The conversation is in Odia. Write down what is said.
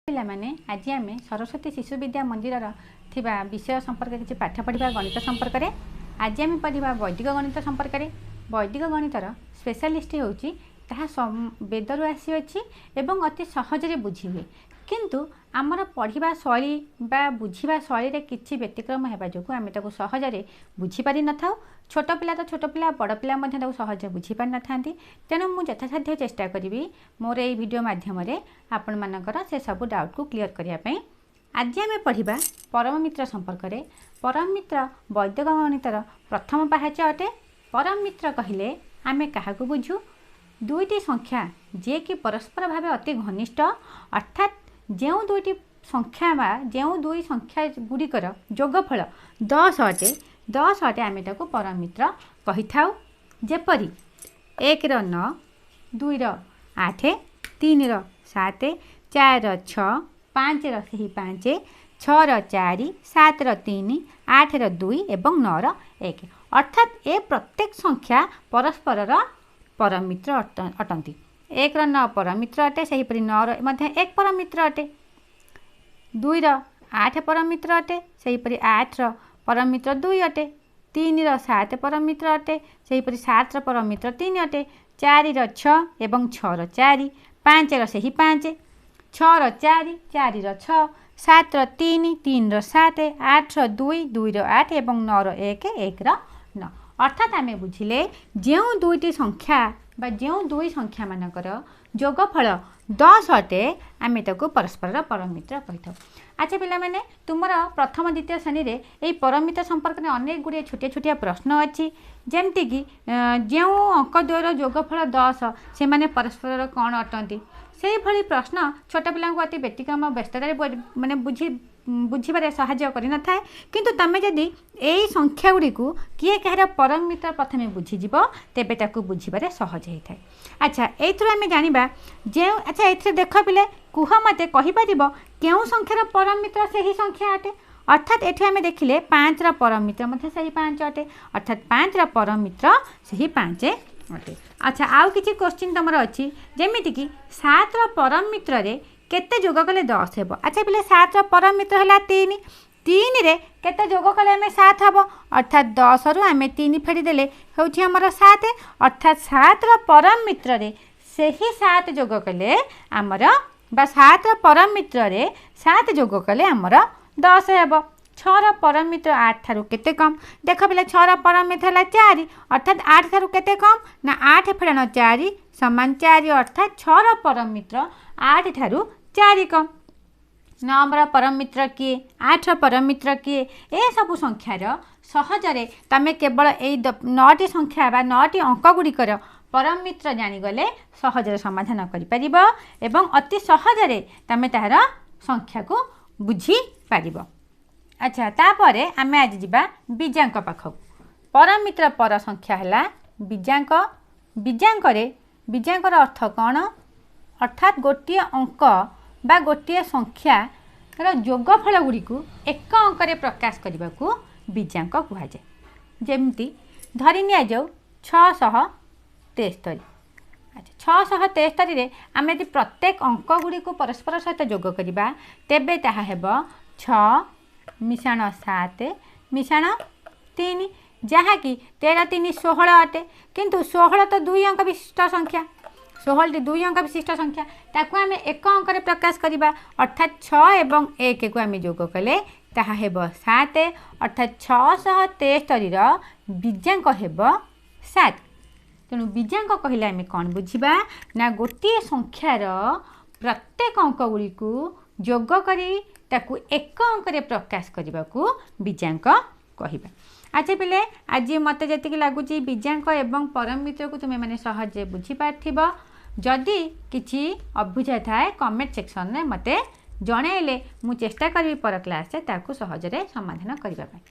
ପିଲାମାନେ, ଆଜି ଆମେ ସରସ୍ୱତୀ ଶିଶୁ ବିଦ୍ୟା ମନ୍ଦିରର ଥିବା ବିଷୟ ସମ୍ପର୍କରେ କିଛି ପାଠ ପଢ଼ିବା। ଗଣିତ ସମ୍ପର୍କରେ ଆଜି ଆମେ ପଢ଼ିବା ବୈଦିକ ଗଣିତ ସମ୍ପର୍କରେ। ବୈଦିକ ଗଣିତର ସ୍ପେଶାଲିଷ୍ଟ ହେଉଛି ତାହା ବେଦରୁ ଆସିଅଛି ଏବଂ ଅତି ସହଜରେ ବୁଝି ହୁଏ, କିନ୍ତୁ ଆମର ପଢ଼ିବା ଶୈଳୀ ବା ବୁଝିବା ଶୈଳୀରେ କିଛି ବ୍ୟତିକ୍ରମ ହେବା ଯୋଗୁଁ ଆମେ ତାକୁ ସହଜରେ ବୁଝିପାରିନଥାଉ। ଛୋଟ ପିଲା ତ ଛୋଟ ପିଲା, ବଡ଼ ପିଲା ମଧ୍ୟ ତାକୁ ସହଜରେ ବୁଝିପାରିନଥାନ୍ତି। ତେଣୁ ମୁଁ ଯଥାସାଧ୍ୟ ଚେଷ୍ଟା କରିବି ମୋର ଏଇ ଭିଡ଼ିଓ ମାଧ୍ୟମରେ ଆପଣମାନଙ୍କର ସେସବୁ ଡାଉଟ୍କୁ କ୍ଲିଅର୍ କରିବା ପାଇଁ। ଆଜି ଆମେ ପଢ଼ିବା ପରମ ମିତ୍ର ସମ୍ପର୍କରେ। ପରମ ମିତ୍ର ବୈଦିକ ଗଣିତର ପ୍ରଥମ ପାହାଚ ଅଟେ। ପରମ ମିତ୍ର କହିଲେ ଆମେ କାହାକୁ ବୁଝୁ? ଦୁଇଟି ସଂଖ୍ୟା ଯିଏକି ପରସ୍ପର ଭାବେ ଅତି ଘନିଷ୍ଠ, ଅର୍ଥାତ୍ ଯେଉଁ ଦୁଇଟି ସଂଖ୍ୟା ବା ଯେଉଁ ଦୁଇ ସଂଖ୍ୟା ଗୁଡ଼ିକର ଯୋଗଫଳ 10 ଅଟେ, 10 ଅଟେ, ଆମେ ତାକୁ ପରମ ମିତ୍ର କହିଥାଉ। ଯେପରି 1ର 9, 2ର 8, 3ର 7, 4ର 6, 5ର ସେହି 5, 6ର 4, 7ର 3, 8ର 2 ଏବଂ 9ର 1। ଅର୍ଥାତ୍ ଏ ପ୍ରତ୍ୟେକ ସଂଖ୍ୟା ପରସ୍ପରର ପରମ ମିତ୍ର ଅଟନ୍ତି। 1ର 9 ପରମ ମିତ୍ର ଅଟେ, ସେହିପରି 9ର ମଧ୍ୟ 1 ପରମ ମିତ୍ର ଅଟେ। 2ର 8 ପରମ ମିତ୍ର ଅଟେ, ସେହିପରି 8ର ପରମ ମିତ୍ର 2 ଅଟେ। 3ର 7 ପରମ ମିତ୍ର ଅଟେ, ସେହିପରି 7ର ପରମ ମିତ୍ର 3 ଅଟେ। 4ର 6 ଏବଂ 6ର 4, 5ର ସେହି 5, 6ର 4, 4ର 6, 7ର 3, 3ର 7, 8ର 2, 2ର 8 ଏବଂ 9ର 1, 1ର 9। ଅର୍ଥାତ୍ ଆମେ ବୁଝିଲେ ଯେଉଁ ଦୁଇଟି ସଂଖ୍ୟା ବା ଯେଉଁ ଦୁଇ ସଂଖ୍ୟାମାନଙ୍କର ଯୋଗଫଳ 10 ଅଟେ, ଆମେ ତାକୁ ପରସ୍ପରର ପରମ ମିତ୍ର କହିଥାଉ। ଆଚ୍ଛା ପିଲାମାନେ, ତୁମର ପ୍ରଥମ ଦ୍ୱିତୀୟ ଶ୍ରେଣୀରେ ଏଇ ପରମ ମିତ୍ର ସମ୍ପର୍କରେ ଅନେକ ଗୁଡ଼ିଏ ଛୋଟିଆ ଛୋଟିଆ ପ୍ରଶ୍ନ ଅଛି, ଯେମିତିକି ଯେଉଁ ଅଙ୍କ ଦ୍ୱୟର ଯୋଗଫଳ 10, ସେମାନେ ପରସ୍ପରର କ'ଣ ଅଟନ୍ତି? ସେଇଭଳି ପ୍ରଶ୍ନ ଛୋଟ ପିଲାଙ୍କୁ ଅତି ବ୍ୟତିକ୍ରମ ବ୍ୟସ୍ତତାରେ ମାନେ ବୁଝିବାରେ ସାହାଯ୍ୟ କରିନଥାଏ। କିନ୍ତୁ ତୁମେ ଯଦି ଏଇ ସଂଖ୍ୟା ଗୁଡ଼ିକୁ କିଏ କାହାର ପରମ ମିତ୍ର ପ୍ରଥମେ ବୁଝିଯିବ, ତେବେ ତାକୁ ବୁଝିବାରେ ସହଜ ହେଇଥାଏ। ଆଚ୍ଛା, ଏଇଥିରୁ ଆମେ ଜାଣିବା ଯେଉଁ, ଆଚ୍ଛା, ଏଥିରେ ଦେଖ ପିଲେ, କୁହ ମୋତେ, କହିପାରିବ କେଉଁ ସଂଖ୍ୟାର ପରମ ମିତ୍ର ସେହି ସଂଖ୍ୟା ଅଟେ? ଅର୍ଥାତ୍ ଏଠି ଆମେ ଦେଖିଲେ 5ର ପରମ ମିତ୍ର ମଧ୍ୟ ସେହି 5 ଅଟେ, ଅର୍ଥାତ୍ 5ର ପରମ ମିତ୍ର ସେହି 5 ଅଟେ। ଆଚ୍ଛା, ଆଉ କିଛି କୋଶ୍ଚିନ୍ ତୁମର ଅଛି, ଯେମିତିକି 7ର ପରମ ମିତ୍ରରେ କେତେ ଯୋଗ କଲେ 10 ହେବ? ଆଚ୍ଛା ପିଲେ, 7ର ପରମ ମିତ୍ର ହେଲା 3। 3ରେ କେତେ ଯୋଗ କଲେ ଆମେ 7 ହେବ? ଅର୍ଥାତ୍ 10ରୁ ଆମେ 3 ଫେଡ଼ିଦେଲେ ହେଉଛି ଆମର 7। ଅର୍ଥାତ୍ 7ର ପରମ ମିତ୍ରରେ ସେହି 7 ଯୋଗ କଲେ ଆମର, ବା 7ର ପରମ ମିତ୍ରରେ 7 ଯୋଗ କଲେ ଆମର 10 ହେବ। 6ର ପରମ ମିତ୍ର 8 ଠାରୁ କେତେ କମ୍? ଦେଖ ପିଲା, 6ର ପରମ ମିତ୍ର ହେଲା 4, ଅର୍ଥାତ୍ 8 ଠାରୁ କେତେ କମ୍ ନା 8 ଫେଡ଼ାଣ 4 ସମାନ 4, ଅର୍ଥାତ୍ 6ର ପରମ ମିତ୍ର 8 ଠାରୁ 4 କମ୍। 9ର ପରମ ମିତ୍ର କିଏ? 8ର ପରମ ମିତ୍ର କିଏ? ଏସବୁ ସଂଖ୍ୟାର ସହଜରେ ତମେ କେବଳ ଏଇ 9ଟି ସଂଖ୍ୟା ବା 9ଟି ଅଙ୍କ ଗୁଡ଼ିକର ପରମ ମିତ୍ର ଜାଣିଗଲେ ସହଜରେ ସମାଧାନ କରିପାରିବ ଏବଂ ଅତି ସହଜରେ ତମେ ତାହାର ସଂଖ୍ୟାକୁ ବୁଝିପାରିବ। ଆଚ୍ଛା, ତାପରେ ଆମେ ଆଜି ଯିବା ବୀଜାଙ୍କ ପାଖକୁ। ପରମ ମିତ୍ର ପର ସଂଖ୍ୟା ହେଲା ବୀଜାଙ୍କ। ବୀଜାଙ୍କରେ ବୀଜାଙ୍କର ଅର୍ଥ କ'ଣ? ଅର୍ଥାତ୍ ଗୋଟିଏ ଅଙ୍କ ବା ଗୋଟିଏ ସଂଖ୍ୟାର ଯୋଗଫଳ ଗୁଡ଼ିକୁ ଏକ ଅଙ୍କରେ ପ୍ରକାଶ କରିବାକୁ ବୀଜାଙ୍କ କୁହାଯାଏ। ଯେମିତି ଧରି ନିଆଯାଉ 673। ଆଚ୍ଛା, 673ରେ ଆମେ ଯଦି ପ୍ରତ୍ୟେକ ଅଙ୍କ ଗୁଡ଼ିକୁ ପରସ୍ପର ସହିତ ଯୋଗ କରିବା, ତେବେ ତାହା ହେବ 6 ମିଶାଣ 7 ମିଶାଣ 3, ଯାହାକି 13 3 16 ଅଟେ। କିନ୍ତୁ 16 ତ 2 ଅଙ୍କ ବିଶିଷ୍ଟ ସଂଖ୍ୟା, 16ଟି 2 ଅଙ୍କ ବିଶିଷ୍ଟ ସଂଖ୍ୟା, ତାକୁ ଆମେ ଏକ ଅଙ୍କରେ ପ୍ରକାଶ କରିବା, ଅର୍ଥାତ୍ 6 ଏବଂ 1କୁ ଆମେ ଯୋଗ କଲେ ତାହା ହେବ 7। ଅର୍ଥାତ୍ 673ର ବୀଜାଙ୍କ ହେବ 7। ତେଣୁ ବୀଜାଙ୍କ କହିଲେ ଆମେ କ'ଣ ବୁଝିବା ନା ଗୋଟିଏ ସଂଖ୍ୟାର ପ୍ରତ୍ୟେକ ଅଙ୍କ ଗୁଡ଼ିକୁ ଯୋଗ କରି ତାକୁ ଏକ ଅଙ୍କରେ ପ୍ରକାଶ କରିବାକୁ ବୀଜାଙ୍କ କହିବା। ଆଚ୍ଛା ପିଲେ, ଆଜି ମୋତେ ଯେତିକି ଲାଗୁଛି ବୀଜାଙ୍କ ଏବଂ ପରମ ମିତ୍ରକୁ ତୁମେମାନେ ସହଜରେ ବୁଝିପାରିଥିବ। ଯଦି କିଛି ଅବୁଝା ଥାଏ, କମେଣ୍ଟ ସେକ୍ସନରେ ମୋତେ ଜଣାଇଲେ ମୁଁ ଚେଷ୍ଟା କରିବି ପର କ୍ଲାସ୍ରେ ତାକୁ ସହଜରେ ସମାଧାନ କରିବା ପାଇଁ।